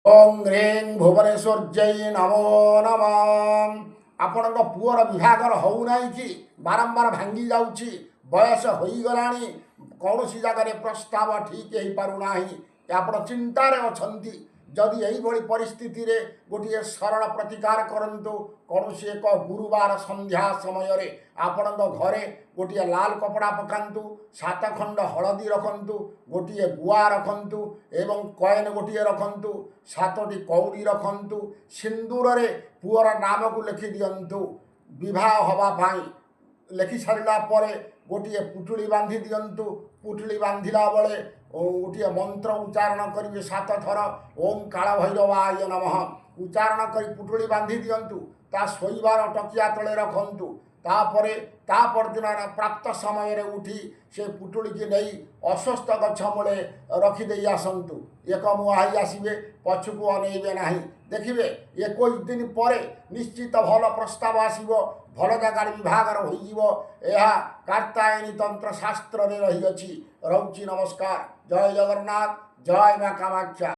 ଓଁ ହ୍ରୀଂ ଭୁବନେଶ୍ୱର୍ଯ୍ୟୈ ନମୋ ନମଃ। ଆପଣଙ୍କ ପୁଅର ବିଭାଘର ହଉନାହିଁ କି? ବାରମ୍ବାର ଭାଙ୍ଗି ଯାଉଛି, ବୟସ ହୋଇଗଲାଣି, କୌଣସି ଜାଗାରେ ପ୍ରସ୍ତାବ ଠିକ୍ ହେଇପାରୁନାହିଁ, ଆପଣ ଚିନ୍ତାରେ ଅଛନ୍ତି। ଯଦି ଏଇଭଳି ପରିସ୍ଥିତିରେ ଗୋଟିଏ ସରଳ ପ୍ରତିକାର କରନ୍ତୁ। କୌଣସି ଏକ ଗୁରୁବାର ସନ୍ଧ୍ୟା ସମୟରେ ଆପଣଙ୍କ ଘରେ ଗୋଟିଏ ଲାଲ କପଡ଼ା ପକାନ୍ତୁ, 7 ଖଣ୍ଡ ହଳଦୀ ରଖନ୍ତୁ, ଗୋଟିଏ ଗୁଆ ରଖନ୍ତୁ ଏବଂ କଏନ୍ ଗୋଟିଏ ରଖନ୍ତୁ, 7ଟି କଉଡ଼ି ରଖନ୍ତୁ, ସିନ୍ଦୁରରେ ପୁଅର ନାମକୁ ଲେଖି ଦିଅନ୍ତୁ ବିବାହ ହେବା ପାଇଁ। ଲେଖି ସାରିଲା ପରେ ଗୋଟିଏ ପୁଟୁଳି ବାନ୍ଧି ଦିଅନ୍ତୁ। ପୁଟୁଳି ବାନ୍ଧିଲା ବେଳେ ଗୋଟିଏ ମନ୍ତ୍ର ଉଚ୍ଚାରଣ କରିବେ 7 ଥର, ଓಂ କାଳ ଭୈରବାୟ ନମଃ ଉଚ୍ଚାରଣ କରି ପୁଟୁଳି ବାନ୍ଧି ଦିଅନ୍ତୁ। ତା ଶୋଇବାର ଟକିଆ ତଳେ ରଖନ୍ତୁ। ତାପରେ ତା ପରଦିନ ପ୍ରାପ୍ତ ସମୟରେ ଉଠି ସେ ପୁଟୁଳିକି ନେଇ ଅଶ୍ୱତ୍ଥ ଗଛ ମୂଳେ ରଖିଦେଇ ଆସନ୍ତୁ। ଏକ ମୁହାଁ ହେଇ ଆସିବେ, ପଛକୁ ଅନେଇବେ ନାହିଁ। ଦେଖିବେ 21 ଦିନ ପରେ ନିଶ୍ଚିତ ଭଲ ପ୍ରସ୍ତାବ ଆସିବ, ଭଲ ଜାଗାରେ ବିଭାଘର ହୋଇଯିବ। ଏହା କାତ୍ୟାୟନୀ ତନ୍ତ୍ର ଶାସ୍ତ୍ରରେ ରହିଅଛି। ରହୁଛି, ନମସ୍କାର। ଜୟ ଜଗନ୍ନାଥ, ଜୟ ମା କାମାକ୍ଷା।